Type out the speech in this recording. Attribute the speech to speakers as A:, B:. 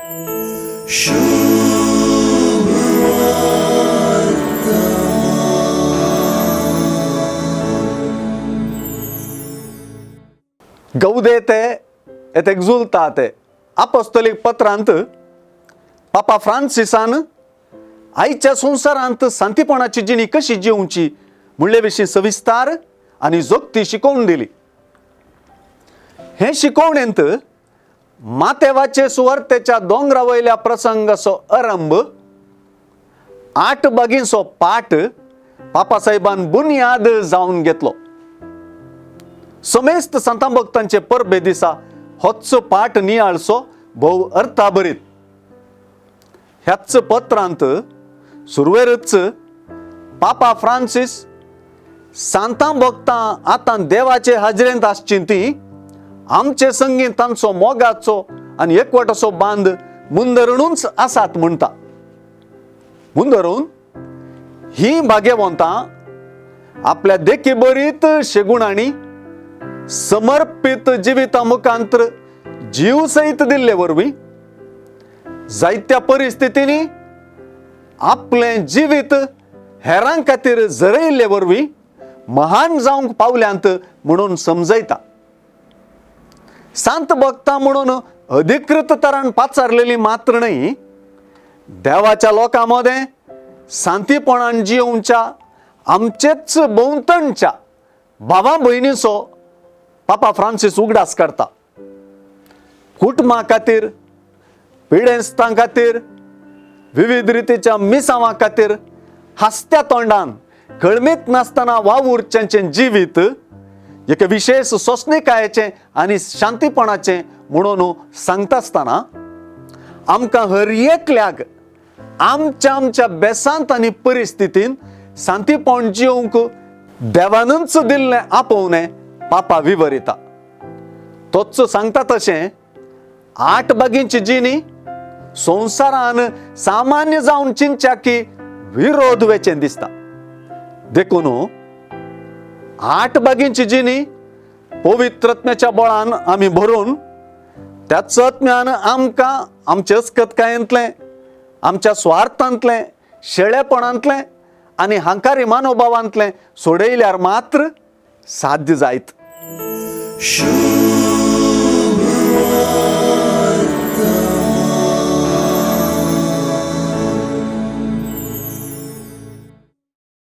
A: गौदेते एत एक्झुलताते आपोस्तोलीक पत्रांत पापा फ्रांसिसान आयच्या संवसारांत शांतीपणाची जिणी कशी जिवची म्हणले विशीं सविस्तार आनी जोगती शिकोवन दिली. हे शिकवणेंत मातेवाचे सुवार्तेच्या दोंगरा वयल्या प्रसंगाचो अरंभ 8 बागींचो पाठ पापासाहेबान बुनियाद जावन घेतलो. समेस्त संतां भक्तांचे परबे दिसा होच पाठ नियाळचो भोव अर्थाभरीत. ह्याच पत्रांत सुरवेरच पापा फ्रांसीस सांतां भक्तां आतां देवाचे हाजरेंत आसची ती आमचे संगीत तांचो मोगाचो आनी एकवटाचो बांद मुंदरणूच आसात म्हणटा. मुंदरून ही भाग्यवंतां आपल्या देखी बरीत शेगुणांनी समर्पीत जिविता मुखांतर जीव सहित दिल्ले वरवीं जायत्या परिस्थितींनी आपलें जिवीत हेरां खातीर झरयल्ले वरवीं महान जावंक पावल्यांत म्हणून समजयता. सांत भक्तां म्हणून अधिकृत तरान पाचारलेली मात्र न्हय, देवाच्या लोकां मदें शांतीपणान जियोवच्या आमचेच भोंवतणच्या भावा भयणीचो पापा फ्रांसीस उगडास करता. कुटुंबा खातीर, पिडेस्तां खातीर, विविध रितीच्या मिसांवा खातीर हांसत्या तोंडान कळमीत नासतना वावुरच्यांचें जिवीत एक विशेष सोंसणीकायेचें आनी शांतीपणाचें म्हणून सांगता आसतना आमकां हर एकल्याक आमच्या आमच्या बेसांत आनी परिस्थितीन शांतीपण जिवंक देवानूच दिल्लें आपोवणें पापा विवरिता. तोच सांगता तशें 8 बागींची जिणी संवसारान सामान्य जावन चिंतच्या की विरोध वेचें दिसता. देखून 8 बागींची जिणी पवित्रत्म्याच्या बळान आमी भरून त्याच आत्म्यान आमकां आमचे अस्कतकायेंतलें, आमच्या स्वार्थांतलें, शेळेपणांतलें आनी हांकारी मानोभावांतलें सोडयल्यार मात्र साध्य जायत.